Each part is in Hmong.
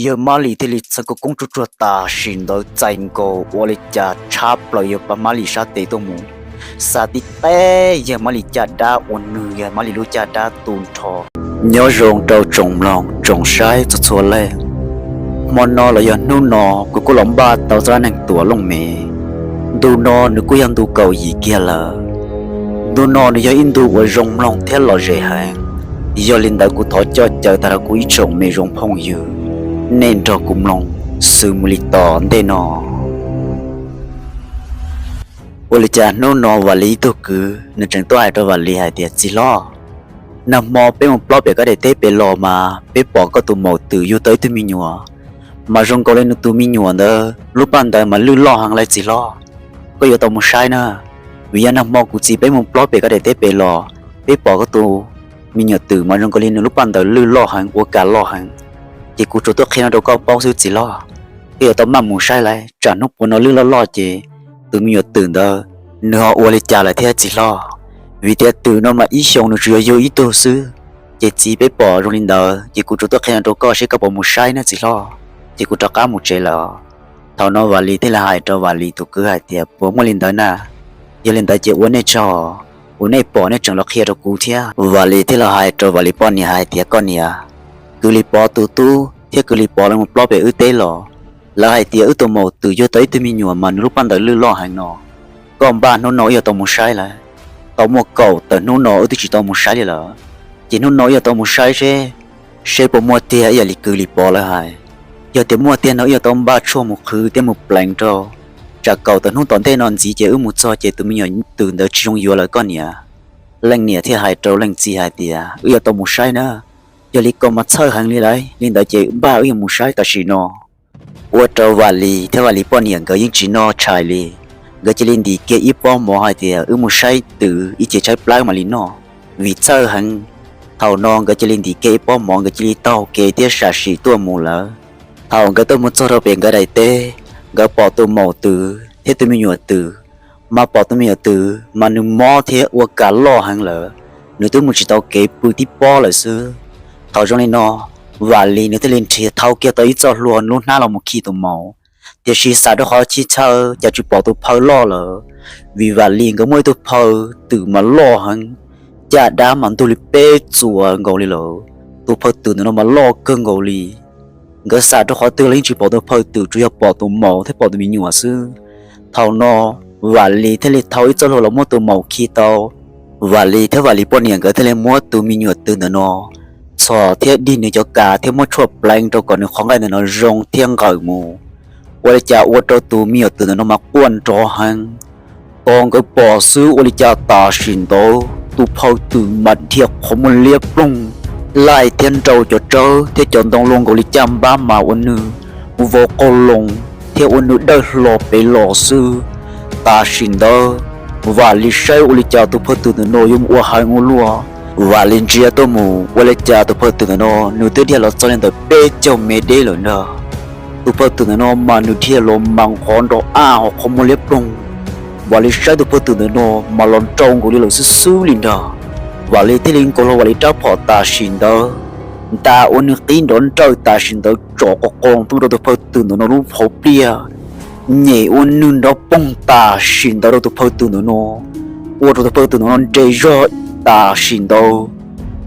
Yawg Mab Lis thiaj li txhawj kub koob tsuag tsuag tam sim ntawd txais nkaus ua li cas tshab plaws yawg Mab Lis sab tes tuaj mus, xa tib teg yawg Mab Lis caj dab ua nws yawg Mab Lis lub caj dab tu nrho. Nyob zoo rau tsoom mloog tsoom saib txhua txhua leej. Hmo no los yog hnub no kuv kuj los npaj tau txoj dab neeg tuam looj mem. Ntu no nws kuj yog ntu kaum yim kiag lawm. Ntu no nws yog ib ntu uas zoo mloog thiab lom zem heev. Yog li ntawd kuv thov coj caw tag nrho kuv ib tsoom me zoo phooj ywg, nej nrog kuv mloog xws mus li tom ntej no. Ua li cas hnub no Vam Lis ib tug kwv nws tseem tuaj hais rau Vam Lis hais tias, Txiv hlob, nag hmo peb mus plob pem koj daim teb pem los mas peb pom koj tus maum twm yug tau ib tug me nyuam, mas zoo nkaus li nws tus me nyuam ntawd lub paj ntawd mas lwj loj heev lawm txiv hlob. Koj yuav tau mus saib na, vim yog nag hmo kuv txiv peb mus plob pem koj daim teb pem los, peb pom koj tus me nyuam twm mas zoo nkaus li nws lub paj ntawd lwj loj heev ua kas loj heev. Ces kuv tsuas tuaj qhia no rau koj paub xwb txiv hlob. Koj yuav tau maj mus saib lawm tsam hnub puav no lwj loj loj ces tus me nyuam twm ntawd nws ho ua li cas lawm thiab txiv hlob. Vim tias twm no mas ib xyoos nws tsuas yog yug ib tug xwb. Ces txiv peb pom zoo li ntawd ces kuv tsuas tuaj qhia no rau koj seb koj puas mus saib na txiv hlob. Ces kuv rov qab mus tsev lawm. Thaum no Vam Lis thiaj li hais rau Vam Lis tus kwv hais tias, Puas muaj li ntawd na? Yog li ntawd ces ua nej tsaug uas nej pom nej tseem los qhia rau kuv thiab. Vam Lis thiaj li hais rau Vam Lis poj niam hais tias, Koj niam, Kws Lis Pov tus tub thiab Kws Lis Pov lawv mus plob pem wb teb los, lawv hais tias wb tus maum twm yug tau ib tug me nyuam mas nws lub paj ntawd lwj loj heev no. Koj npaj hnub no wb yuav tau mus saib lawm. Tau muaj kaum tawm hnub no wb twb tsis tau mus saib li lawm. Ces hnub no wb yuav tau mus saib seb, seb puas muaj tiag ib yam li Kws Lis Pov lawv hais. Yog tias muaj tiag no wb yuav tau npaj tshuaj mus qhwv thiab mus pleev rau, tsam kaum tawm hnub tom ntej no ntxiv ces wb mus txog ces tus me nyuam twm ntawd tsis zoo yuav lawm koj niam. Leej niam thiaj hais rau leej txiv hais tias, Wb yuav tau mus saib na. Yog li koj mas txhawj heev li lawm, li ntawd ces npaj wb yuav mus saib tam sim no. Ua rau Vam Lis thiab Vam Lis poj niam nkawd yeej tsis noj tshais li. Nkawd cia li ntim kiag ib pob mov hais tias, Wb mus saib twm ib ce tshaib plab mam li noj, vim txhawj heev. Thaum no nkawd cia li ntim kiag ib pob mov, nkawd cia li taug kev thiab sam sim tuaj mus lawm. Thaum nkawd tuaj mus txog rau pem nkawd daim teb, nkawd pom tus maum twm thiab tus me nyuam twm. Mas pom tus me nyuam twm mas nws mob thiab ua kas loj heev lawm, nws twb mus tsis tau kev, pw tib pob lawm xwb. Thaum zoo li no, Vam Lis nws thiaj li nrhiav thau kiag tau ib txoj hlua nws lub hnab los mus khi tus maum. Tiam sis xam rau qhov chij chaw cas tsis pom tus phaw loj lawm, vim Vam Lis nkawd muaj ib tug phaw twm mas loj heev, caj dab mas ntug li peb txuas nkaus li lawm. Tus phaw twm ntawm no mas loj kawg nkaus li. Nkawd xam rau qhov twg los yeej tsis pom tus phaw twm, tsuas yog pom tus maum thiab pom tus me nyuam xwb. Thaum no, Vam Lis thiaj li thau ib txoj hlua los muab tus maum khi tau. Vam Lis thiab Vam Lis poj niam nkawd thiaj li muab tus me nyuam twm ntawm no txhom thiab dig nws cov kas thiab muab tshuaj pleev rau kom nws qhov nqaij ntawm no zoo thiab nqawm mus. Ua li cas ua rau tus me nyuam twm ntawm no mas quaj nrov heev. Thaum nkawd pom xwb ua li cas tam sim ntawd tus phaw twm mas dhia qhov muaj liab ploog, laij thiab nrau cov tsawb thiab cov ntoo luaj nkaus li caj npab mas ua nws vau qaug loo thiab ua nws dawj hlo pem los xwb. Tam sim ntawd, Vam Lis saib ua li cas tus phaw twm ntawm no yuav mus ua heev ua luaj. Vam Lis ntsia tuaj mus ua li cas tus phaw twm ntawm no nws twb dhia los txog li ntawm peb caug mev deb lawm ntag. Tus phaw twm ntawm no mas nws dhia los mas nqov nrov aj ho qhov muaj liab ploog. Vam Lis saib tus phaw twm ntawm no mas los nrau nkaus li lawm xwb xwb li ntag. Vam Lis thiaj li nkaus hlo Vam Lis rab phom tam sim ntawd, nta ua nws qib nrov nrawj tam sim ntawd tsom qo qo tuaj rau tus phaw twm ntawm no lub hauv pliaj, nyem ua nws nrov poog tam sim ntawd rau tus phaw twm ntawm no, ua rau tus phaw twm ntawm no nres zog tam sim ntawd.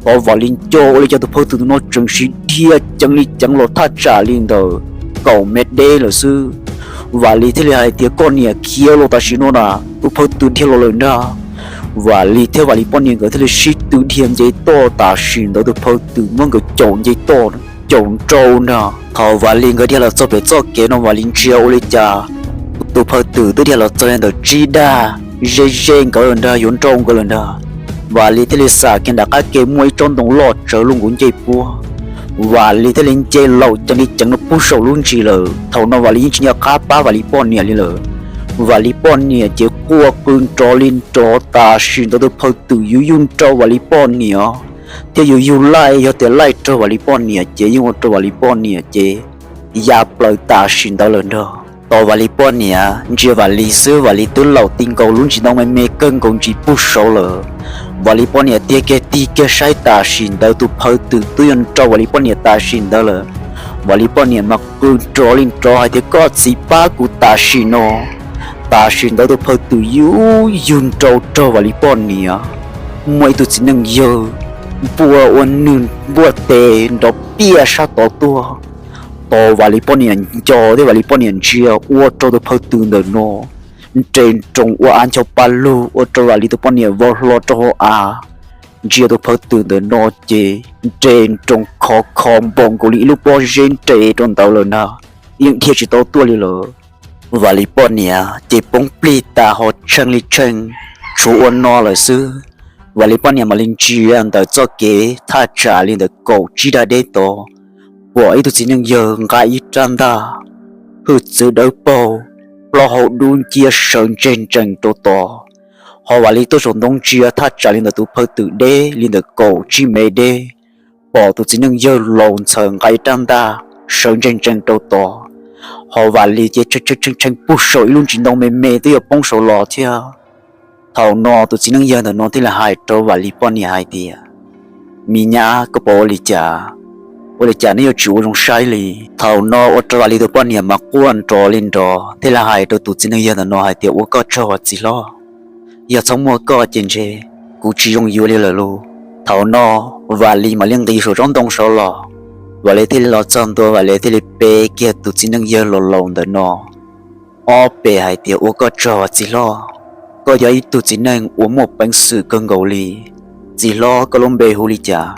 Thaum Vam Lis nco ua li cas tus phaw twm ntawm no tseem sim dhia ceev li ceev los thaj tsam li ntawm kaum mev deb lawm xwb. Vam Lis thiaj li hais tias, Koj niam, khiav los tam sim no na, tus phaw twm dhia los lawm ntag. Vam Lis thiab Vam Lis poj niam nkawd thiaj li sib tw dhia nce toj tam sim ntawd tus phaw twm muab nkawd caum nce toj, caum nrau ntag. Thaum Vam Lis nkawd dhia los txog pem txoj kev no Vam Lis ntsia ua li cas tus phaw twm twb dhia los txog li ntawm tsib dag ze ze nkawd lawm ntag, yuav nrau nkawd lawm ntag. Vam Lis thiaj li xam kiag nram qab ke muaj ib tsob ntoo loj tsawv luaj nkaus ncej puab. Vam Lis thiaj li nce laum ceev li ceev no pug saum lub ntsis lawm. Thaum no Vam Lis yeej tsis nco qab pab Vam Lis poj niam li lawm. Vam Lis poj niam ces quaj qw nrov li nrov tam sim ntawd tus phaw twm yuav yug nrau Vam Lis poj niam thiab yuav yug laij, yog tias laij raug Vam Lis poj niam ces yeej ua rau Vam Lis poj niam ces ya plaws tam sim ntawd lawm ntag. Thaum Vam Lis poj niam ntsia Vam Lis xwb Vam Lis twb laum ti nkaus lub ntsis ntoo me me kawg nkaus ntsis pug saud lawm. Vam Lis poj niam tiag kiag tig kiag saib tam sim ntawd tus phaw twm twb yuav nrau Vam Lis poj niam tam sim ntawd lawm. Vam Lis poj niam mas qw nrov li nrov hais tias, koj txiv pab kuv tam sim no. Tam sim ntawd tus phaw twm yug yug nrau raug Vam Lis poj niam. Muaj ib tug txiv neej yawg npuaj ua nws npuaj tes nrov piaj sab tod tuaj, tos Vam Lis poj niam nco thiab Vam Lis poj niam ntsia ua rau tus phaw twm ntawm no nres nroos ua av ncho pa lug ua rau Vam Lis tus poj niam vau hlo rau hauv av. Ntsia tus phaw twm ntawm no ces nres nroos khov kho npaum nkaus li ib lub pob zeb nres rau ntawd lawm ntag, yeej dhia tsis tau tuaj li lawm. Vam Lis poj niam ces poob plig tas ho tsheej li tsheej, tshuav ua no lawm xwb. Vam Lis poj niam mam li ntsia ntawm txoj kev thaj tsam li ntawm kaum tsib dag deb tod, pom ib tug txiv neej yawg nqa ib rab ntaj, hwj txwv dawb paug, plaub hau dub nciab sawv ntseg ntsees rau tod. Ho Vam Lis tuaj saum ntoo ntsia thaj tsam li ntawm tus phaw twm deb li ntawm kaum tsib mev deb, pom tus txiv neej yawg laus ntxhawv nqa ib rab ntaj sawv ntseg ntsees rau tod. Ho Vam Lis ces tshee tshee tshee pug saum ib lub ntsis ntoo me me twb yuav poob saud los thiab. Thaum no tus txiv neej yawg ntawm no thiaj li hais rau Vam Lis poj niam hais tias, me nyab, koj puas ua li cas? Ua li cas neb yuav tsis ua zoo saib li? Thaum no ua rau Vam Lis tus poj niam mas quaj nrov li nrov thiaj li hais rau tus txiv neej yawg ntawm no hais tias, ua koj tsaug txiv hlob, yog txhob muaj koj ces ntshe kuv tsis zoo yuav li lawm lauj. Thaum no Vam Lis mam li nqis saum tsob ntoo saud los, Vam Lis thiaj li los txog ntua Vam Lis thiaj li pe kiag tus txiv neej yawg laus laus ntawm no ob pes hais tias, ua koj tsaug txiv hlob, koj yog ib tug txiv neej uas muaj peev xwm kawg nkaus li. Txiv hlob, koj lub npe hu li cas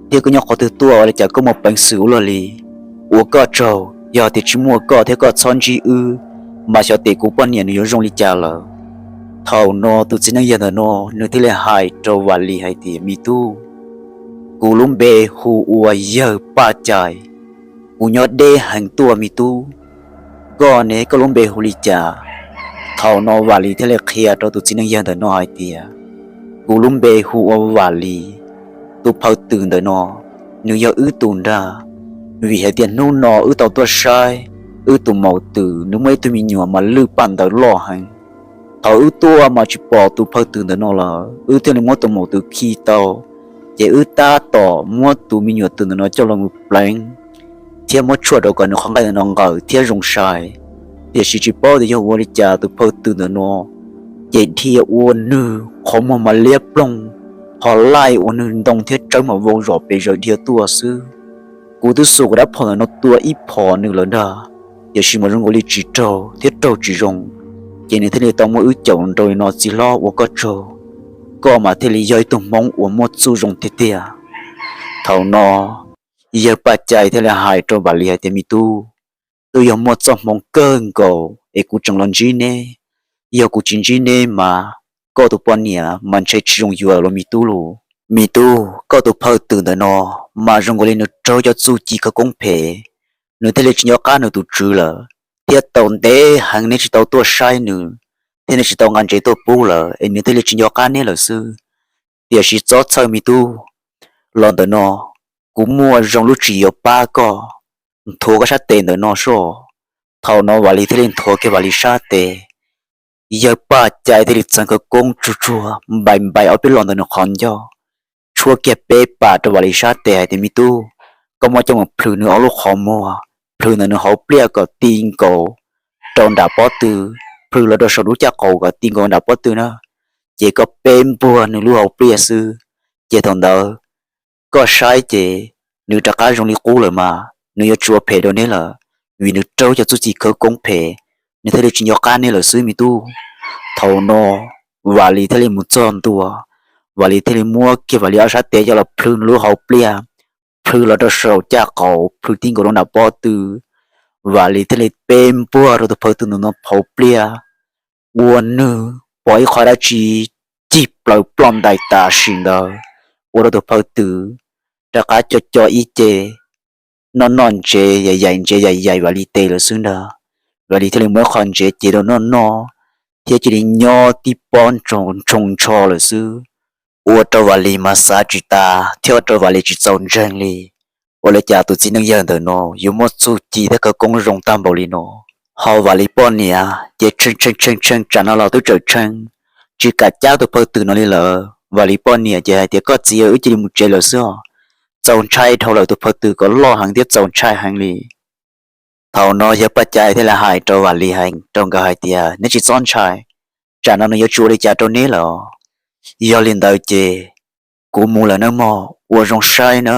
thiab koj nyob qhov twg tuaj ua li cas koj muaj peev xwm ua luaj li? Ua koj tsaug, yog tias tsis muaj koj thiab koj txhob ntsib wb, mas xyov tes kuv poj niam nws yuav zoo li cas lawm. Thaum no tus txiv neej yawg ntawm no nws thiaj li hais rau Vam Lis hais tias, me tub, kuv lub npe hu ua Yawg Paj Cai, kuv nyob deb heev tuaj me tub. Koj ne, koj lub npe hu li cas? Thaum no Vam Lis thiaj li qhia rau tus txiv neej yawg ntawm no hais tias, kuv lub npe hu ua Vam Lis. Tus phaw twm ntawm no nws yog wb tus nrag, vim hais tias hnub no wb tau tuaj saib wb tus maum twm nws muaj ib tug me nyuam mas lwj paj ntawv loj heev. Thaum wb tuaj mas tsis pom tus phaw twm ntawm no lawm, wb thiaj li muab tus maum twm khi tau, ces wb tab tom muab tus me nyuam twm ntawm no coj los mus pleev thiab muab tshuaj rau kom nws qhov nqaij ntawm no nqawm thiab zoo sai. Tiam sis tsis paub tias yog ua li cas tus phaw twm ntawm no ces dhia ua nwg qhov muag mas liab ploog, ho laij ua nwg ntoo thiab tsawb mas vau zom pes zaws dhia tuaj xwb. Kuv twb xuas kuv dab phom ntawm no tua ib phom nws lawm ntag, tiam sis mas zoo nkaus li tsis raug thiab raug tsis zoo, ces nws thiaj li tau muab wb caum nrau li no txiv hlob ua koj tsaug, koj mas thiaj li yog ib tug hmoob uas muaj txuj zoo tiag tiag. Thaum no Yawg Paj Cai thiaj li hais rau Vam Lis hais tias, me tub, twb yog muaj txoj hmoo kawg nkaus es kuv tseem los ntsib neb, yog kuv tsis ntsib neb mas koj tus poj niam mas ntshe tsis zoo yuav los me tub lauj. Me tub, koj tus phaw twm ntawm no mas zoo nkaus li nws raug cov txuj ci khawv koob phem, nws thiaj li tsis nco qab nws tus tswv lawm, thiab tau ntev heev neb tsis tau tuaj saib nws, thiab neb tsis tau nqa ntsev tuaj pub lawm es nws thiaj li tsis nco qab neb lawm xwb. Tiam sis txhob txhawj me tub, los ntawm no kuv muaj zoo lub tswv yim yuav pab koj, nthuav koj sab tes ntawm no soj. Thaum no Vam Lis thiaj li nthuav kiag Vam Lis sab tes, Yawg Paj Cai thiaj li txeev khawv koob tsuag tsuag npaim npaim ob peb los ntawm nws qhov ncauj, tshuab kiag peb pas rau Vam Lis sab tes hais tias, me tub, koj muab coj mus plhws nws ob lub qhov muag, plhws ntawm nws hauv pliaj kom ti nkaus rau nram pob tw, plhws los rau saum lub caj qaum kom ti nkaus nram pob tw na, ces koj peb npuag nws lub hauv pliaj xwb, ces thaum ntawd koj saib ces nws rov qab zoo li qub lawm mas nws yuav tsis ua phem rau neb lawm, vim nws raug cov txuj ci khawv koob phem, nws thiaj li tsis nco qab neb lawm xwb me tub. Thaum no Vam Lis thiaj li mus txog ntua, Vam Lis thiaj li muab kiag Vam Lis ob sab tes coj los plhws nws lub hauv pliaj, plhws los rau saum caj qaum, plhws ti nkaus rau nram pob tw. Vam Lis thiaj li peb npuag rau tus phaw twm ntawm no hauv pliaj, ua nwg pom ib qho dab tsi cig plaws ploj ntais tam sim ntawd, ua rau tus phaw twm rov qab co co ib ce, noj noj ntsev yaim yaim ntsev yaim yaim Vam Lis tes lawm xwb ntag. Vam Lis thiaj li muab ib qho ntsev cev rau noj noj, thiab cia li nyob tib pob ntsoog ntsho lawm xwb. Ua rau Vam Lis mas xav tsis tas thiab ua rau Vam Lis tsis txaus ntseeg li. Ua li cas tus txiv neej yawg ntawm no yuav muaj txuj ci thiab khawv koob zoo tag npaum li no? Ho Vam Lis poj niam ces tshee tshee tshee tshee tsam no los twb tseem tshee, tsis kam cab tus phaw twm no li lawm. Vam Lis poj niam ces hais tias, koj txiv, wb cia li mus tsev lawm xwb os. txaus ntshai dhau lawm, tus phawj twm ko loj heev thiab txaus ntshai heev li. Thaum no yawg Paj Cai thiaj li hais rau Vam Lis heev rau nkawd hais tias, neb tsis txhob ntshai, tsam no nws yuav tsis ua li cas rau neb lawm. Yog li ntawd ces kuv mus lawm nawb mog, ua zoo saib na,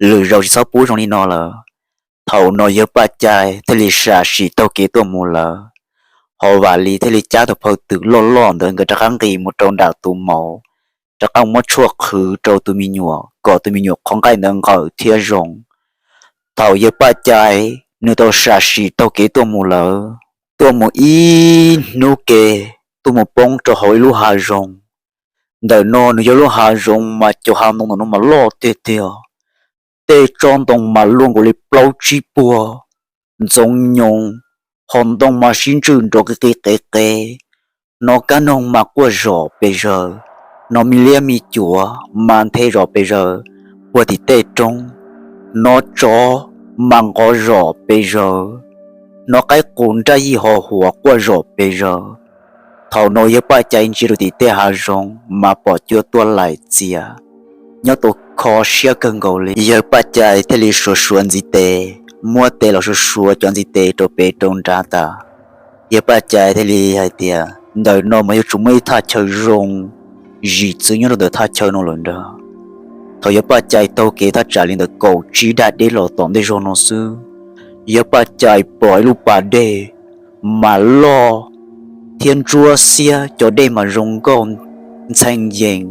lwm zaus tsis txhob pub zoo li no lawm. Thaum no yawg Paj Cai thiaj li sam sim taug kev tuaj mus lawm. Ho Vam Lis thiaj li cab tus phawj twm loj loj ntawd nkawd rov qab nqis mus rau nram tus maum, rov qab muab tshuaj qhwv rau tus me nyuam kom tus me nyuam qhov nqaij ntawd nqawm thiab zoo. Thaum yawg Paj Cai nws tau sam sim taug kev tuaj mus lawm, tuaj mus ib hnub ke, tuaj mus poob rau hauv ib lub hav zoov. Ntawm no nws yog lub hav zoov mas cov hav ntoo ntawm no mas loj tiag tiag, tej tsob ntoo mas luaj nkaus li plaub tsib puag, ntxoov nyoos, ho ntoo mas sib ntswj nrov qis qis qev qev. Hnov kab noog mas quaj zom pes zaws, hnov me liab me cuav mas nthe zom pes zaws puag tim tej roob, hnov tsov mas nqov zom pes zaws, hnov qaib qus nraj yij ho huas quaj zom pes zaws. Thaum no yawg Paj Cai ntsia rau tim tej hav zoov mas pom cua tuaj laim txias, nyob tau kho siab kawg nkaus li. Yawg Paj Cai thiaj li suav suav ntiv tes, muab tes los suav suav cov ntiv tes rau pem rau nrad tas. Yawg Paj Cai thiaj li hais tias, ntawm no mas yuav tsum muaj ib thaj chaw zoo zim txwv nyob rau ntawm thaj chaw no lawm ntag. Thaum yawg Paj Cai taug kev thaj tsam li ntawm kaum tsib daj deb los tom ntej zog no xwb, yawg Paj Cai pom ib lub pas dej mas loj thiab ntsuab xiab, cov dej mas zoo nkauj ntxhee yees,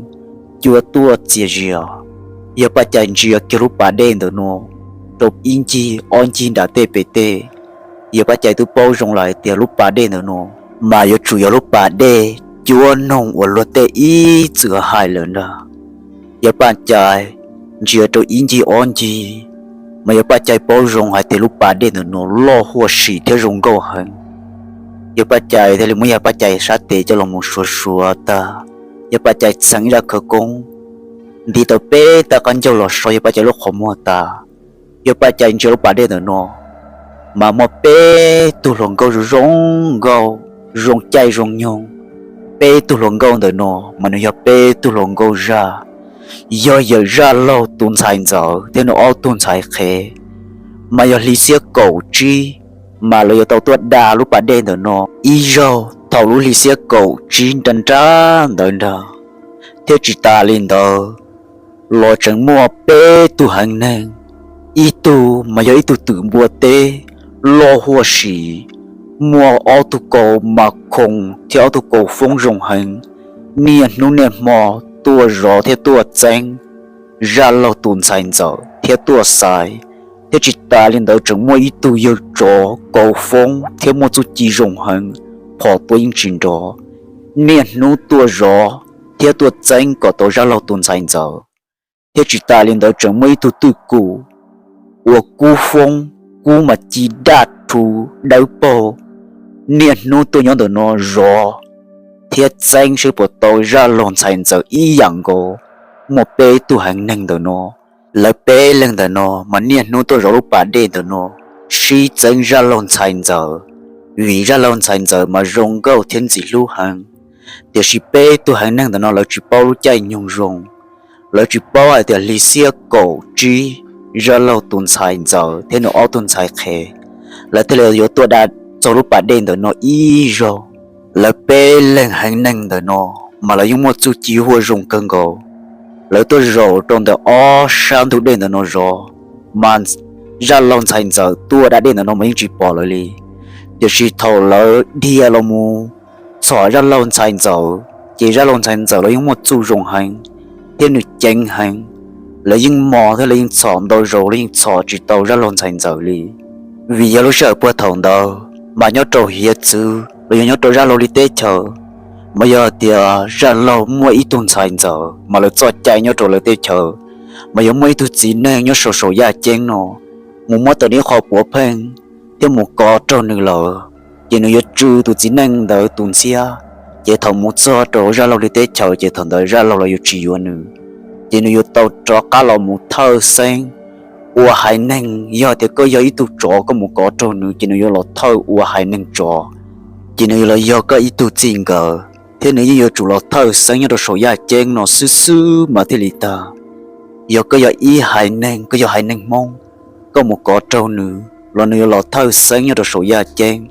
cua tuaj txias zias. Yawg Paj Cai ntsia kiag lub pas dej ntawm no rau ib ncig ob ncig nram tej pem tej, yawg Paj Cai twb paub zoo lawm hais tias lub pas dej ntawm no mas yuav tsum yog lub pas dej cuab noog uas luag tej ib txwm hais lawm ntag. Yawg Paj Cai ntsia rau ib ncig ob ncig mas yawg Paj Cai paub zoo hais tias lub pas dej ntawm no loj huaj sim thiab zoo nkauj heev. Yawg Paj Cai thiaj li muab yawg Paj Cai sab tes coj los mus suav suav tag, yawg Paj Cai txheev ib zaj khawv koob, ntiv tau peb tag qab ncauj los so yawg Paj Cai lub qhov muag tas. Yawg Paj Cai ntsia lub pas dej ntawm no mas muaj peb tug hluas nkauj zoo zoo nkauj, zoo caij zoo nyoog. Peb tug hluas nkauj ntawm no mas nws yog peb tug hluas nkauj zaj, yog yawm zaj laug tus ntxhais ntxawm thiab nws ob tug ntxhais qhev. Mas yog hli xiab kaum tsib mas lawv yuav tau tuaj da lub pas dej ntawm no ib zaug. Thaum lub hli xiab kaum tsib nrab nrab ntawd nrag, thiab tsis tas li ntawd los tseem muaj peb tug heev neeg. Ib tug mas yog ib tug twm npua teb loj huaj sim, muaj ob tug kaus mas khoom thiab ob tug kaus foob zoo heev, niaj hnub niaj hmo tuaj zov thiab tuaj txeeb zaj laug tus ntxhais ntxawm thiab tuaj xaiv. Thiab tsis tas li ntawd tseem muaj ib tug yawg tsov kaus foob thiab muaj txuj ci zoo heev, phom tua yeej tsis nrov, niaj hnub tuaj zov thiab tuaj txeeb kom tau zaj laug tus ntxhais ntxawm. Thiab tsis tas li ntawd tseem muaj ib tug twj kum uas kub foob, kub mas ci daj rhu dawb paug, niaj hnub tuaj nyob ntawm no zov thiab txeeb seb puas tau zaj laug ntxhais ntxawm ib yam nkaus. Muaj peb tug heev neeg ntawm no, lawv peb leeg ntawm no mas niaj hnub tuaj zov lub pas dej ntawm no sib txeeb zaj laug ntxhais ntxawm, vim zaj laug ntxhais ntxawm mas zoo nkauj thiab ntxim hlub heev. Tiam sis peb tug heev neeg ntawm no lawv tsis paub lub caij nyoog zoo, lawv tsis paub hais tias hli xiab kaum tsib zaj laug tus ntxhais ntxawm thiab nws ob tug ntxhais qhev, lawv thiaj li yuav tuaj da txog lub pas dej ntawm no ib zaug. Lawv peb leeg heev neeg ntawm no mas lawv yeej muaj txuj ci huaj zoo kawg nkaus. Lawv tuaj zaum rau ntawm ob sab ntug dej ntawm no zov, mas zaj laug ntxhais ntxawm tuaj da dej ntawm no mas yeej tsis pom lawv li. Tiam sis thaum lawv dhia los mus txhom zaj laug ntxhais ntxawm, ces zaj laug ntxhais ntxawm los yeej muaj txuj zoo heev thiab nws ceev heev. Lawv yeej mos thiab lawv yeej txhom ntau zaus los yeej txhom tsis tau zaj laug ntxhais ntxawm li. Vim yog lub sij hawm puag thaum ntawd mas nyob rau hiav txwv los yog nyob rau zaj laug li teb chaws, mas yog tias zaj laug muaj ib tug ntxhais ntxawm mas lawv txoj cai nyob rau lawv teb chaws mas yog muaj ib tug txiv neej nyob saum saum yaj ceeb no mus muab tau nws ib qho puav pheej thiab mus kov raug nws lawm, ces nws yuav tsw tus txiv neej ntawd tus ntxhiab. Ces thaum mus txog rau zaj laug li teb chaws ces thaum ntawd zaj laug los yuav tsis yuav nws, ces nws yuav tau rov qab los mus thawj xeeb ua haiv neeg. Yog tias koj yog ib tug tsov koj mus kov raug nws ces nws yuav los thawj ua haiv neeg tsov, ces nws yuav los yog koj ib tug txij nkawm thiab nws yeej yuav tsum los thawj xeeb nyob rau saum yaj ceeb no xwb xwb mas thiaj li tag. Yog koj yog ib haiv neeg, koj yog haiv neeg Hmoob, koj mus kov raug nws los nws yuav los thawj xeeb nyob rau saum yaj ceeb,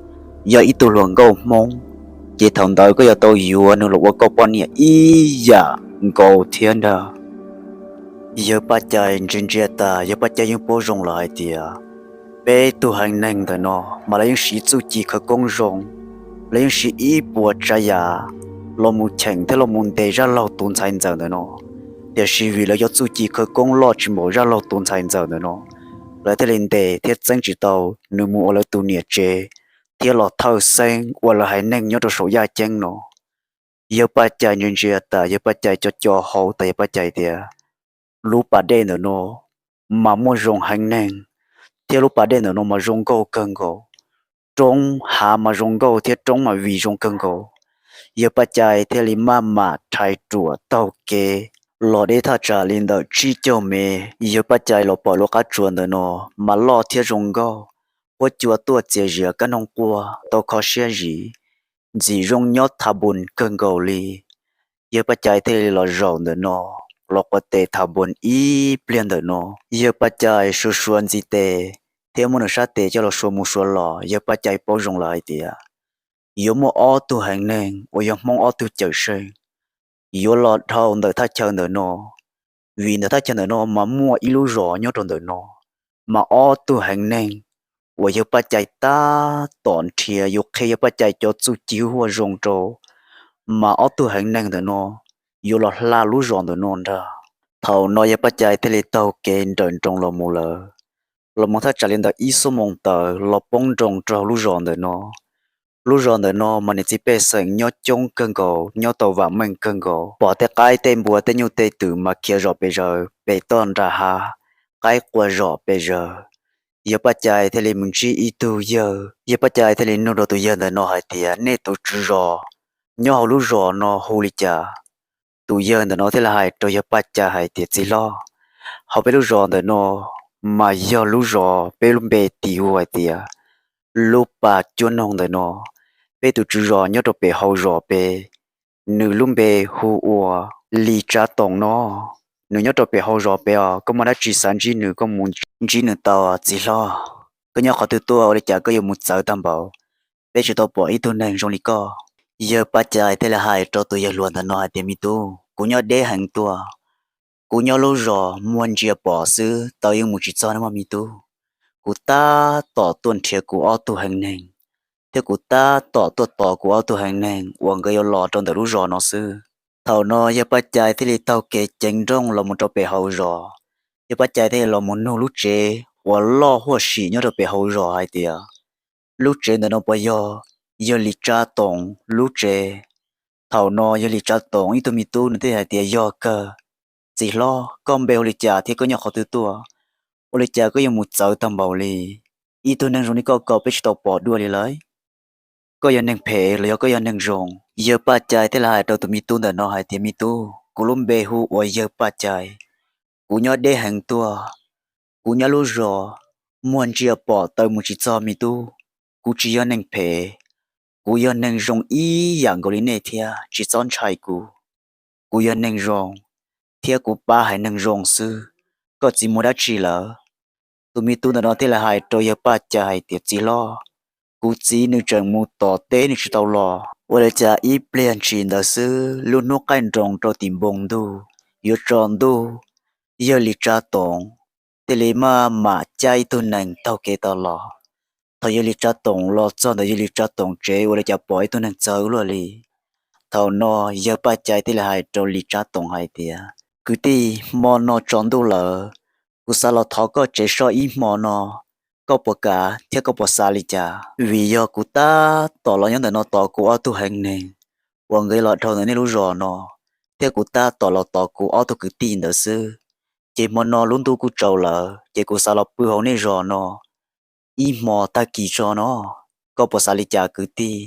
yog ib tug hluas nkauj Hmoob, ces thaum ntawd koj yuav tau yuav nws los ua koj poj niam ib yam nkaus thiab ntag. Yawg Paj Cai ntsia ntsia tas, Yawg Paj Cai yeej paub zoo lawm hais tias peb tug haiv neeg ntawm no mas lawv yeej siv txuj ci khawv koob zoo, lawv yeej siv ib puas tsav yam los mus cheem thiab los mus ntes zaj laug tus ntxhais ntxawm ntawm no. Tiam sis vim lawv cov txuj ci khawv koob loj tsis npaum zaj laug tus ntxhais ntxawm ntawm no, lawv thiaj li ntes thiab txeeb tsis tau nws mus ua lawv tus niam tsev thiab los thawj xeeb ua lawv haiv neeg nyob rau saum yaj ceeb no. Yawg Paj Cai ntsia ntsia tas, Yawg Paj Cai co co hauv tas, Yawg Paj Cai tias, lub pas dej ntawm no mas muaj zoo haiv neeg, thiab lub pas dej ntawm no mas zoo nkauj kawg nkaus, roob hav mas zoo nkauj thiab roob mas vim zoo kawg nkaus. Yawg Paj Cai thiaj li maj mam rhais ruam taug kev los deb thaj tsam li ntawm tsib caug mev. Yawg Paj Cai los pom lub qab tsuas ntawm no mas loj thiab zoo nkauj, huab cua tuaj txias zias, kab noog quaj tau kho siab zim, ntxim zoo nyob tha npun kawg nkaus li. Yawg Paj Cai thiaj li los zaum ntawm no, los quas tes tha npun ib pliag ntawm no. Yawg Paj Cai suav suav ntxiv tes thiab muab nws sab tes coj los suav mus suav los, Yawg Paj Cai paub zoo lawm hais tias yuav muaj ob tug haiv neeg uas yog Hmoob ob tug cawm seej yuav los dhau ntawm thaj chaw ntawm no, vim ntawm thaj chaw ntawm no mas muaj ib lub zos nyob rau ntawm no, mas ob tug haiv neeg uas Yawg Paj Cai tab tom nrhiav yuav qhia Yawg Paj Cai cov txuj ci huaj zoo rau, mas ob tug haiv neeg ntawm no yuav los hla lub zos ntawm no ntag. Thaum no Yawg Paj Cai thiaj li taug kev nrawm nroos los mus lawm, los mus thaj tsam li ntawm ib xuab moos tawm los poob nroos rau lub zos ntawm no. Lub zos ntawm no mas niam txiv pej xeem nyob coob kawg nkaus, nyob tau vam meej kawg nkaus, pom tej qaib tej npua tej nyuj tej twm mas khiav zom pes zaws pem toj nram hav, qaib quaj zom pes zaws. Yawg Paj Cai thiaj li mus ntsib ib tug yawg, Yawg Paj Cai thiaj li nug rau tus yawg ntawm no hais tias, nej tus tswv zos nyob hauv lub zos no hu li cas? Tus yawg ntawm no thiaj li hais rau Yawg Paj Cai hais tias, txiv hlob, hauv peb lub zos ntawm no mas yog lub zos peb lub npe tis hu hais tias Lub Pas Cuab Noog ntawm no. Peb tus tswv zos nyob rau pem hauv zos peb, nws lub npe hu ua Lis Tsav Toom no. Nws nyob rau pem hauv zos peb os, koj muaj dab tsi xav ntsib nws koj mus ntsib nws tau txiv hlob. Koj nyob qhov twg tuaj ua li cas koj yuav mus txawv tag npaum, peb tsis tau pom ib tug neeg zoo li koj. Yawg Paj Cai thiaj li hais rau tus yawg hluas ntawm no hais tias, me tub, kuv nyob deb heev tuaj, kuv nyob lub zos muag ntsia pom xwb, taw yeej mus tsis txog no mog me tub. Kuv tab tom tuaj nrhiav kuv ob tug haiv neeg, thiab kuv tab tom tuaj tos kuv ob tug haiv neeg uas nkawd yuav los rau ntawm lub zos no xwb. Thaum no Yawg Paj Cai thiaj li taug kev ceev nrooj los mus rau pem hauv zos. Yawg Paj Cai thiaj li los mus nug lub tsev uas loj huaj sim nyob rau pem hauv zos hais tias, lub tsev ntawm no puas yog yawg Lis Tsav Toom lub tsev? Thaum no yawg Lis Tsav Toom ib tug me tub nws thiaj hais tias, yog kawg. Txiv hlob, koj npe hu li cas thiab koj nyob qhov twg tuaj? Ua li cas koj yuav mus txawv tag npaum li? Ib tug neeg zoo li koj ko peb tsis tau pom dua li lawm. Koj yog neeg phem los yog koj yog neeg zoo? Yawg Paj Cai thiaj li hais rau tus me tub ntawm no hais tias, me tub, kuv lub npe hu ua Yawg Paj Cai, kuv nyob deb heev tuaj, kuv nyob lub zos muag ntsia pom taw mus tsis txog me tub. Kuv tsis yog neeg phem, kuv yog neeg zoo ib yam nkaus li nej thiab, tsis txhob ntshai kuv. Kuv yog neeg zoo, thiab kuv pab haiv neeg zoo xwb. Koj txiv mus dab tsi lawm? Tus me tub ntawm no thiaj li hais rau Yawg Paj Cai hais tias, txiv hlob, kuv txiv nws tseem mus tom teb nws tsis tau los. Ua li cas ib pliag ntshis ntawd xwb, lub hnub qaij nroos rau tim npoo ntuj yuav tsaus ntuj, yawg Lis Tsav Toom thiaj li maj mam cab ib tug nees taug kev tau los. Thaum yawg Lis Tsav Toom los txog ntawm yawg Lis Tsav Toom tsev, ua li cas pom ib tug neeg txawv luaj li. Thaum no yawg Paj Cai thiaj li hais rau Lis Tsav Toom hais tias, kwv tij, hmo no tsaus ntuj lawm, kuv xav los thov koj tsev soj ib hmo no, koj puas kam thiab koj puas xav li cas? Vim yog kuv tab tom los nyob ntawm no tos kuv ob tug haiv neeg uas nkawd los dhau ntawm nej lub zos no, thiab kuv tab tom los tos kuv ob tug kwv tij ntawd xwb. Ces hmo no lub ntuj kuj tsaus lawm, ces kuv xav los pw hauv nej zos no ib hmo tag kis tso no. Koj puas xav li cas kwv tij,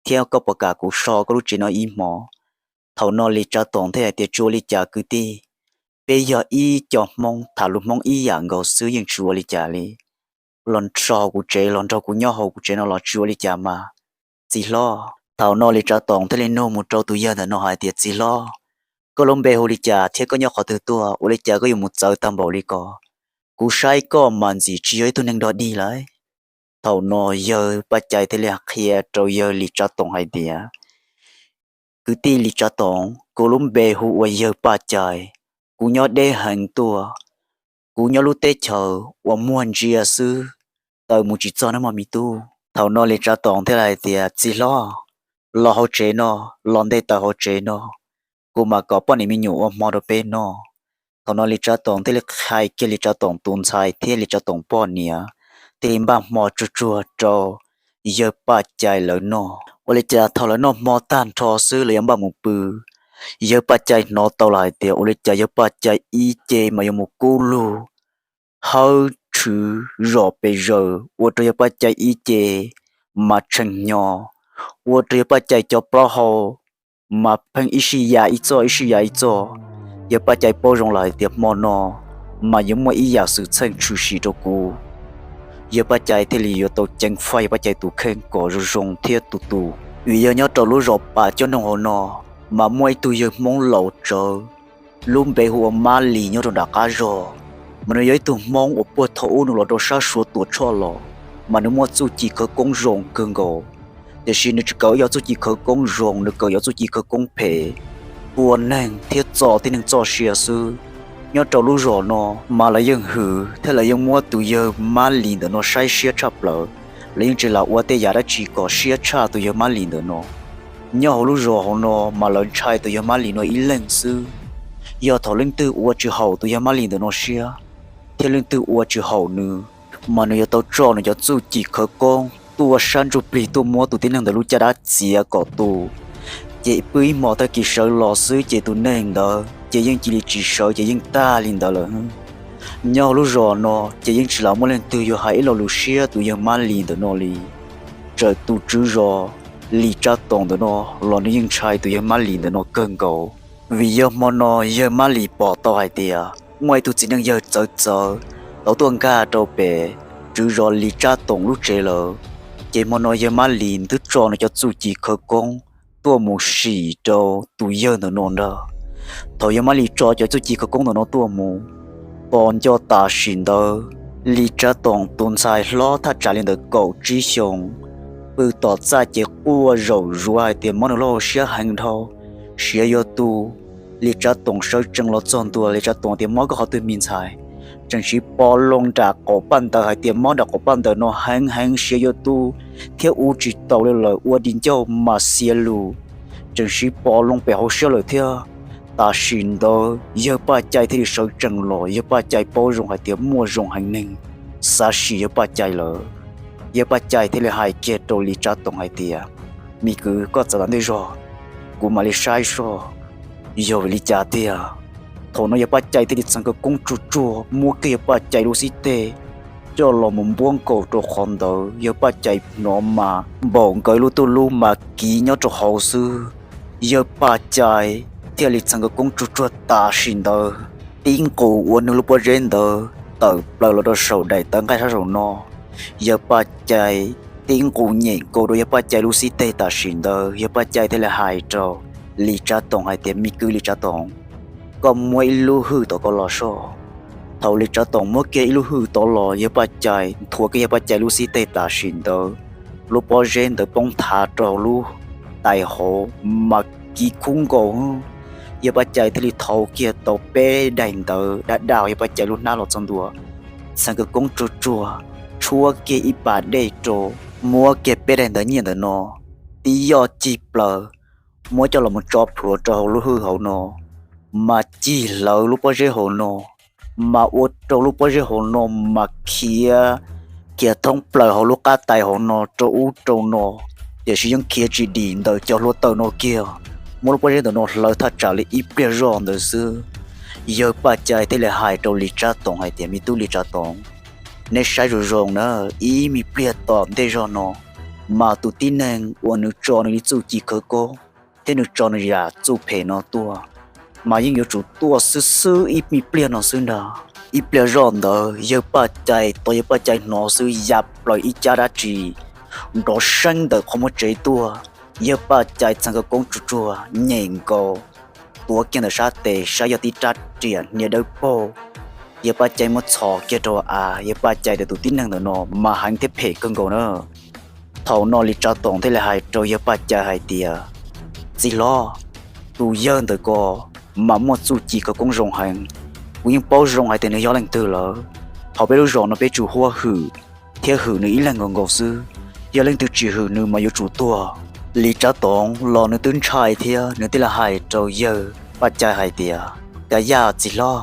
thiab koj puas kam kuv so koj lub tsev no ib hmo? Thaum no Lis Tsav Toom thiaj hais tias, tsis ua li cas kwv tij, peb yog ib co Hmoob, tham lus Hmoob ib yam nkaus xwb, yeej tsis ua li cas li. Los so hauv kuv tsev, los nrog kuv nyob hauv kuv tsev no los tsis ua li cas mas, txiv hlob. Thaum no Lis Tsav Toom thiaj li nug mus rau tus yawg ntawm no hais tias, txiv hlob, Koj lub npe hu li cas thiab koj nyob qhov twg tuaj? Ua li cas koj yuav mus txawv tag npaum li ko? Kuv saib koj mas ntxim tsis yog ib tug neeg dog dig lawm. Thaum no yawg Paj Cai thiaj li qhia rau yawg Lis Tsav Toom hais tias, kwv tij Lis Tsav Toom, kuv lub npe hu ua yawg Paj Cai. Kuv nyob deb heev tuaj, kuv nyob lub teb chaws uas muag ntsia xwb, tawm mus tsis txog nawb mog me tub. Thaum no Lis Tsav Toom thiaj li hais tias, txiv hlob, los hauv tsev no, los nte taws hauv tsev no, kuv mam kom poj niam me nyuam ua hmo rau peb noj. Thaum no Lis Tsav Toom thiaj li qhia kiag Lis Tsav Toom tus ntxhais thiab Lis Tsav Toom poj niam thiaj li npaj hmo tsuag tsuag rau yawg Paj Cai lawv noj. Ua li cas thaum lawv noj hmo tag nrho xwb lawv yuav npaj mus pw, yawg Paj Cai hnov tau lawm hais tias ua li cas yawg Paj Cai ib ce mas yuav mus kub lug, hawb tshwv zom pes zaws ua rau yawg Paj Cai ib ce mas tshee hnyo, ua rau yawg Paj Cai cov plaub hau mas pheej ib sij ya ib txoj ib sij ya ib txoj. Yawg Paj Cai paub zoo lawm hais tias hmo no mas yuav muaj ib yam xwm txheej tshwm sim rau kuv. Yawg Paj Cai thiaj li yuav tau ceev faj yawg Paj Cai tus kheej kom zoo zoo thiab tus tus. Vim yog nyob rau lub zos Pas Cob Noog hauv no mas muaj ib tug yawg Hmoob laus tsawv, lub npe hu ua Mab Lis nyob rau nram qab zos. Mas nws yog ib tug Hmoob uas puag thaum ub nws los rau sab Suav Tuam Tshoj los, mas nws muaj txuj ci khawv koob zoo kawg nkaus. Tiam sis nws tsis kawm yog txuj ci khawv koob zoo, nws kawm yog txuj ci khawv koob phem, tua neeg thiab txo tib neeg txoj sia xwb. Nyob rau lub zos no mas lawv yeej hwm thiab lawv yeej muab tus yawg Mab Lis ntawm no saib siab tshaj plaws. Lawv yeej tsis lam ua tej yam dab tsi kom siab tshaj tus yawg Mab Lis ntawm no. Nyob hauv lub zos hauv no mas lawv ntshai tus yawg Mab Lis no ib leeg xwb. Yog thaum leej twg ua tsis haum tus yawg Mab Lis ntawm no siab, thiab leej twg ua tsis haum nws, mas nws yuav tau tso nws cov txuj ci khawv koob tuaj sab ntsuj plig tuaj muab tus tib neeg ntawd lub caj dab txiav kom tu. Ces pw ib hmos tag kis sawv los xwb ces tus neeg ntawd ces yeej cia li tsis sawv ces yeej tag li ntawd lawm. Nyob hauv lub zos no ces yeej tsis lam muaj leej twg yuav hais ib lo lus siab tus yawg Mab Lis ntawm no li. Txawm tus tswv zos Lis Tsav Toom ntawm no los nws yeej ntshai tus yawg Mab Lis ntawm no kawg nkaus. Vim yog hmo no yawg Mab Lis pom tau hais tias muaj ib tug txiv neej yawg txawv txawv tau tuaj nkag rau pem tswv zos Lis Tsav Toom lub tsev lawm. Ces hmo no yawg Mab Lis twb tso nws cov txuj ci khawv koob tuaj mus sim rau tus yawg ntawm no ntag. Thaum yawg Mab Lis tso cov txuj ci khawv koob ntawm no tuaj mus, tos nco tam sim ntawd Lis Tsav Toom tus ntxhais hlob thaj tsam li ntawm kaum tsib xyoos, pw tom txaj ces quaj zaum zuav hais tias mob nws lub hauv siab heev dhau, siav yuav tu. Lis Tsav Toom sawv tsees los txog ntua, Lis Tsav Toom tias, mob koj qhov twg me ntxhais? Tseem siv pov loo nram qaum paj ntawv hais tias mob nram qaum paj ntawv no heev heev, siav yuav tu thiab ua tsis taus li lawm, ua di ncauj mas xiav lus, tseem siv pov loo pem hauv siab lawm thiab. Tam sim ntawd yawg Paj Cai thiaj li sawv tsees los, yawg Paj Cai paub zoo hais tias muaj zoo heev neeg xav sim yawg Paj Cai lawm. Yawg Paj Cai thiaj li hais kiag rau Lis Tsav Toom hais tias, me kwv, koj txav tom ntej zog, kuv mam li saib soj yog vim li cas tiag. Thaum no yawg Paj Cai thiaj li txheev khawv koob tsuag tsuag muab kiag yawg Paj Cai lub xib teg coj los mus npuab nkaus rau qhov ntawd. Yawg Paj Cai hnov mas npaum nkaus lub tuj lub mas kiv nyob rau hauv xwb. Yawg Paj Cai thiaj li txheev khawv koob tsuag tsuag tam sim ntawd, tib nqus ua nws lub pob zeb ntawd tawm plaws los rau saum daim tawv nqaij sab saum no. Yawg Paj Cai tib nqus nyem nkaus rau yawg Paj Cai lub xib teg tam sim ntawd. Yawg Paj Cai thiaj li hais rau Lis Tsav Toom hais tias, me kwv Lis Tsav Toom, koj muab ib lub hwj tom ko los soj. Thaum Lis Tsav Toom muab kiag ib lub hwj tod los, yawg Paj Cai nthuav kiag yawg Paj Cai lub xib teg tam sim ntawd, lub pob zeb ntawd poob thav rau lub tais hauv mas kiv khub nkaus. Yawg Paj Cai thiaj li thau kiag tau peb daim ntawv daj daj yawg Paj Cai lub hnab los txog ntua, txheev khawv koob tsuag tsuag tshuab kiag ib pas dej rau, muab kiag peb daim ntawv nyiaj ntawm no tib yoj cig plaws, muab coj los mus tso plhuav rau hauv lub hwj hauv no, mas cig hlawv lub pob zeb hauv no, mas ua rau lub pob zeb hauv no mas khiav, khiav thoob plaws hauv lub qab tais hauv no rau ub rau no, tiam sis yeej khiav tsis dim ntawm cov hluav taws no kiag. Muab lub pob zeb ntawm no hlawv thaj tsam li ib pliag zoj ntawd xwb. Yawg Paj Cai thiaj li hais rau Lis Tsav Toom hais tias, me tub Lis Tsav Toom, neb saib zoo zoo na, ib me pliag tom ntej zog no mas tus tib neeg uas nws tso nws li txuj ci khawv koob thiab nws tso nws yam txuj phem no tuaj mas yeej yuav tsum tuaj xwb xwb ib me pliag no xwb ntag. Ib pliag zoj ntawd yawg Paj Cai tos yawg Paj Cai hnov xwb ya plaws ib cab dab tsi nrov seeb ntawm qhov muag tsev tuaj. Yawg Paj Cai txheev khawv koob tsuag tsuag nyem nkaus, tuav kiag ntawm sab tes saib yog tib rab riam hnia dawb paug. Yawg Paj Cai muab txhos kiag rau av, Yawg Paj Cai tias tus tib neeg ntawm no mas heev thiab phem kawg nkaus na. Thaum no Lis Tsav Toom thiaj li hais rau Yawg Paj Cai hais tias, txiv hlob, tus yawg ntawm ko mas muaj txuj ci khawv koob zoo heev. Kuv yeej paub zoo hais tias nws yog leej twg lawm. Hauv peb lub zos no peb tsuas hwm thiab hwm nws ib leeg nkaus nkaus xwb. Yog leej twg tsis hwm nws mas yuav tsum tuag. Lis Tsav Toom los nws twb ntshai thiab nws thiaj li hais rau Yawg Paj Cai hais tias, ka yaj txiv hlob,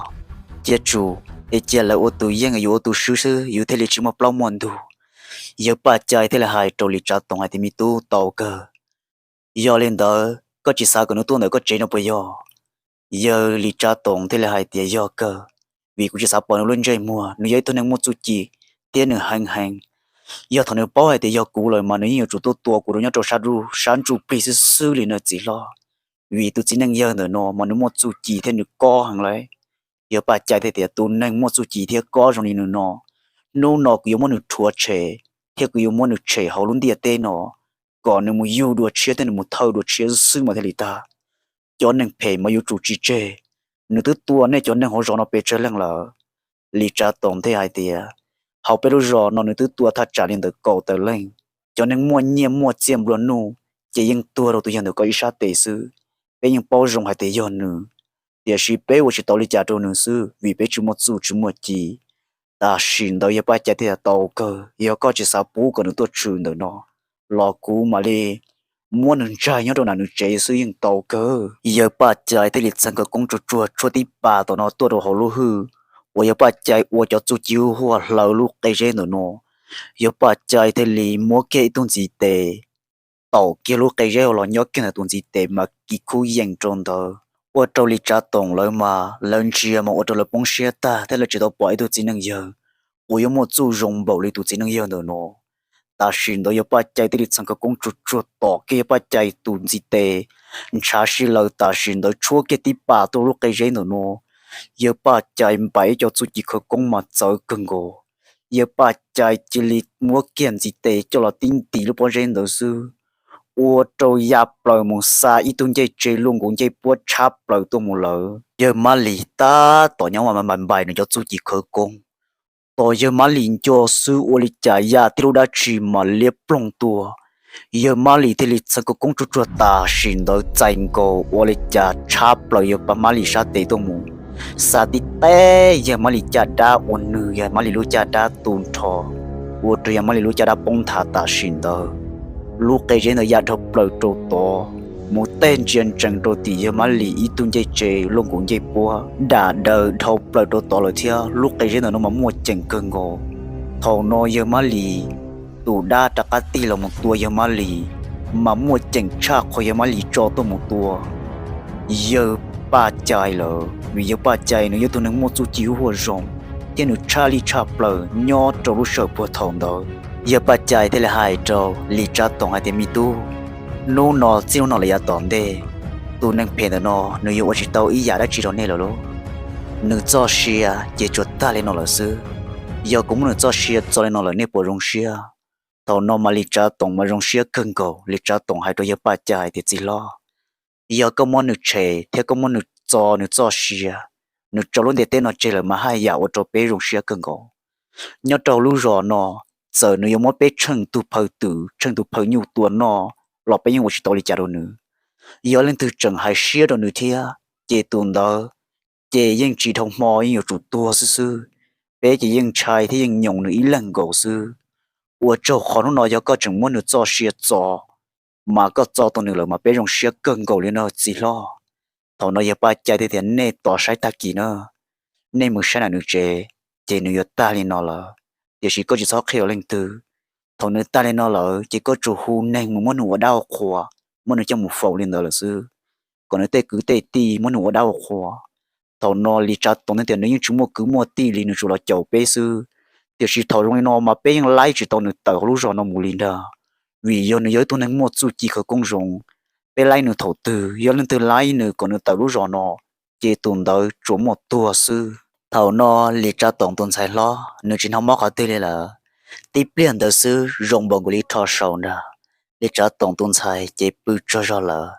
cia tsum es cia lawv ua tus yeej yuav ua tus swb xwb, yus thiaj li tsis muaj plaub muaj ntug. Yawg Paj Cai thiaj li hais rau Lis Tsav Toom hais tias, me tub, tau kawg. Yog li ntawd koj tsis xav kom nws tuaj ntawm koj tsev no puas yog? Yawg Lis Tsav Toom thiaj li hais tias, yog kawg, vim kuv tsis xav pom nws lub ntsej muag, nws yog ib tug neeg muaj txuj ci thiab nws heev heev. Yog thaum nws paub hais tias yog kuv lawm mas nws yeej yuav tsum tuaj tua kuv rau nyob rau sab ntsuj plig xwb xwb li no txiv hlob. Vim tus txiv neej yawg ntawm no mas nws muaj txuj ci thiab nws kob heev lawm. Yawg Paj Cai thiaj tias, tus neeg muaj txuj ci thiab kob zoo li nws no, hnub no kuv yuav muab nws rhuav tshem thiab kuv yuav muab nws tshem hauv lub ntiaj teb no, kom nws mus yug dua tshiab thiab nws mus thawj dua tshiab xwb mas thiaj li tag. Cov neeg phem mas yuav tsum tsis tseg. Nws twb tua nej cov neeg hauv zos no pes tsawg leej lawm? Lis Tsav Toom thiaj hais tias, hauv peb lub zos no nws twb tua thaj tsam li ntawm kaum tawm leej. Cov neeg muaj nyiaj muaj txiaj nplua nuj ces yeej tuag rau tus yawg ntawm ko ib sab tes xwb. Peb yeej paub zoo hais tias yog nws, tiam sis peb ua tsis tau li cas rau nws xwb vim peb tsis muaj txuj tsis muaj ci. Tam sim ntawd Yawg Paj Cai thiaj tias, tau kawg, yog koj tsis xav pub kom nws tuaj tshwm ntawm no los kuv mam li muab nws ntsaig nyob rau nram nws tsev xwb yeej tau kawg. Yawg Paj Cai thiaj li txheev khawv koob tsuag tsuag tshuab tib pas tom no tuaj rau hauv lub hwj uas Yawg Paj Cai ua cov txuj ci huaj huaj hlawv lub qe zeb ntawm no. Yawg Paj Cai thiaj li muab kiag ib tug ntxiv tes taum kiag lub qe zeb los nyob kiag ntawm tus ntxiv tes mas kiv khub yees rau ntawd. Ua rau Lis Tsav Toom lawv mas lawv ntsia mas ua rau lawv poob siab tag thiab lawv tsis tau pom ib tug txiv neej yawg uas yuav muaj txuj zoo npaum li tus txiv neej yawg ntawm no. Tam sim ntawd Yawg Paj Cai thiaj li txheev khawv koob tsuag tsuag tom kiag Yawg Paj Cai tus ntxiv tes, ntshav si laws tam sim ntawd tshuab kiag tib pas tuaj lub qe zeb ntawm no. Yawg Paj Cai npaim ib co txuj ci khawv koob mas txawv kawg nkaus. Yawg Paj Cai cia li muab kiag ntxiv tes coj los tib nti lub pob zeb ntawd xwb, ua rau ya plaws mus xa ib tug ncej tse luaj nkaus ncej puab tshab plaws tuaj mus lawm. Yawg Mab Lis tab tom nyob mas npaim npaim nws cov txuj ci khawv koob, tos Yawg Mab Lis nco xwb ua li cas ya tib lub dab tsi mas liab ploog tuaj. Yawg Mab Lis thiaj li txheev khawv koob tsuag tsuag tam sim ntawd txais nkaus ua li cas tshab plaws Yawg Mab Lis sab tes tuaj mus, xa tib teb Yawg Mab Lis caj dab uas nws Yawg Mab Lis lub caj dab tu nrho, ua rau Yawg Mab Lis lub caj dab poob nthav tam sim ntawd. Lub qe zeb ntawd ya dhau plaws rau tod, mus tej ntsia ntsees rau tim Yawg Mab Lis ib tug ncej tse luaj nkaus ncej puab dam daws dhau plaws rau tod lawm thiab lub qe zeb ntawm no mas muaj ceem kawg nkaus. Thaum no Yawg Mab Lis tus dab rov qab tig los mus tua Yawg Mab Lis, mas muaj ceem tshaj qhov Yawg Mab Lis tso tuaj mus tua Yawg Paj Cai lawm, vim Yawg Paj Cai nws yog tug neeg muaj txuj ci huaj huaj zoo, thiab nws tshaj lij tshaj plaws nyob rau lub sij hawm puag thaum ntawd. Yawg Paj Cai thiaj li hais rau Lis Tsav Toom hais tias, me tub, hnub no txij hnub no lawm yav tom ntej, tus neeg phem ntawm no nws yuav ua tsis tau ib yam dab tsi rau nej lawm lauj. Nws txoj sia ces tsuas tag li no lawm xwb. Yog kuv muab nws txoj sia txo li no lawm nej puas zoo siab? Thaum no mas Lis Tsav Toom mas zoo siab kawg nkaus, Lis Tsav Toom hais rau Yawg Paj Cai hais tias, txiv hlob, yog koj muab nws tshem thiab koj muab nws txo nws txoj sia, nws tso lub ntiaj teb no tseg lawm mas haj yam ua rau peb zoo siab kawg nkaus. Nyob rau lub zos no, txawm nws yuav muab peb tsheej tug phaw twm tsheej tug phaw nyuj tua noj los peb yeej ua tsis tau li cas rau nws. Yog leej twg tseem hais siab rau nws thiab, ces tus ntawd ces yeej tsis dhau hmo yeej yuav tsum tuag xwb xwb. Peb ces yeej ntshai thiab yeej nyoos nws ib leeg nkaus xwb. Ua tsaug qhov hnub no yog koj tseem muab nws txoj sia txo, mas koj txo tau nws lawm mas peb zoo siab kawg nkaus li no txiv hlob. Thaum no Yawg Paj Cai thiaj tias, nej tos saib tag kis na, nej mus saib nram nws tsev, ces nws yuav tag li no lawm. Tiam sis koj tsis txhob qhia leej twg. Thaum nws tag li no lawm ces koj tsuas hu neeg mus muab nws ua dab ua qhua, muab nws coj mus faus li ntawd lawm xwb, kom nws tej kwv tej tij muab nws ua dab ua qhua. Thaum no Lis Tsav Toom thiaj tias, nws yeej tsis muaj kwv muaj tij li, nws tsuas los caum peb xwb. Tiam sis thaum zoo li no mas peb yeej laib tsis tau nws tawm hauv lub zos no mus li ntag, vim yog nws yog ib tug neeg muaj txuj ci khawv koob zoo. Peb laib nws thaum twg, yog leej twg laib nws kom nws tawm lub zos no, ces tus ntawd tsuas muaj tuag xwb. Thaum no Lis Tsav Toom tus ntxhais hlob nws tsis hnov mob qhov twg li lawm. Tib pliag ntawd xwb zoo npaum nkaus li rho saus ntag. Lis Tsav Toom tus ntxhais ces pw tsaug zog lawm.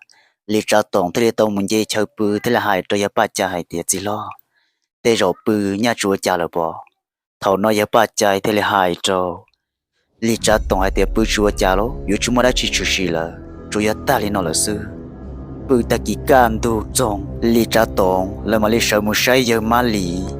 Lis Tsav Toom thiaj li tau mus nce chaw pw thiaj li hais rau yawg Paj Cai hais tias, Txiv hlob, tej zaum pw nyaj tsis ua cas lawm pob? Thaum no yawg Paj Cai thiaj li hais rau Lis Tsav Toom hais tias, Pw tsis ua cas lauj, yuav tsis muaj dab tsi tshwm sim lawm, tsuas yog tag li no lawm xwb. Pw tag kis kaj ntug txoog, Lis Tsav Toom lawv mam li sawv mus saib yawg Mab Lis